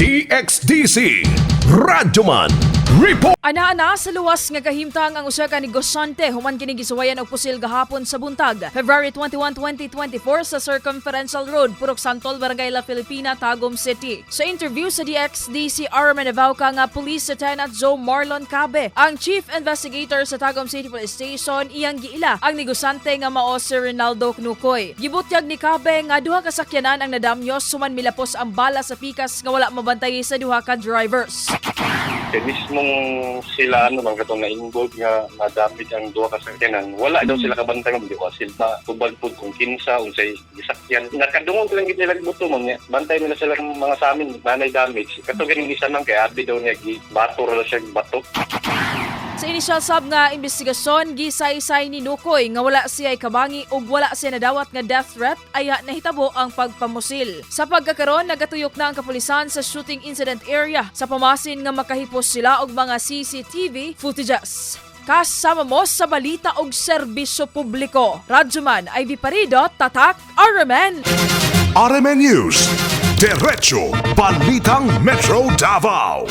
DXDC Radyoman Report. Ana-ana sa luwas nga kahimtang ang usa ka negosyante human kini gisuwayan og pusil gahapon sa buntag, February 21, 2024, sa Circumferential Road, Purok Santol, Barangay La Filipina, Tagum City. Sa interview sa DXDC RMN Navauka nga Police Lieutenant Joe Marlon Cabe, ang Chief Investigator sa Tagum City Police Station, iyang giila ang negosyante nga mao si Ronaldo Knukoy. Gibutyag ni Cabe nga duha ka sakyanan ang nadamyos human milapos ang bala sa pikas nga wala mabantay sa duha ka drivers. Kay mismong sila ano bang katong na-involved nga madamit ang duha ka sakyanan, wala daw sila kabantay, ma'am, di ko sila tubag pud kung kinsa, unsay gisakyan. Nakadungog lang gid nila buto, ma'am, niya. Bantay nila sila ng mga sa amin, nanay damage. Kato ganing isa, ma'am, kay abi daw niya bato ra siya bato. Sa inisyal sab nga investigasyon, gisaysay ni Nukoy nga wala siya kabangi ug wala siya nadawat nga death threat ay nahitabo ang pagpamusil. Sa pagkakaron, nagatuyok na ang kapulisan sa shooting incident area sa pamasin nga makahipos sila og mga CCTV footages. Kasama mo sa balita og serbisyo publiko. Radyoman Ivy Parido, Tatak, RMN. RMN News. Diretso Balitang Metro Davao.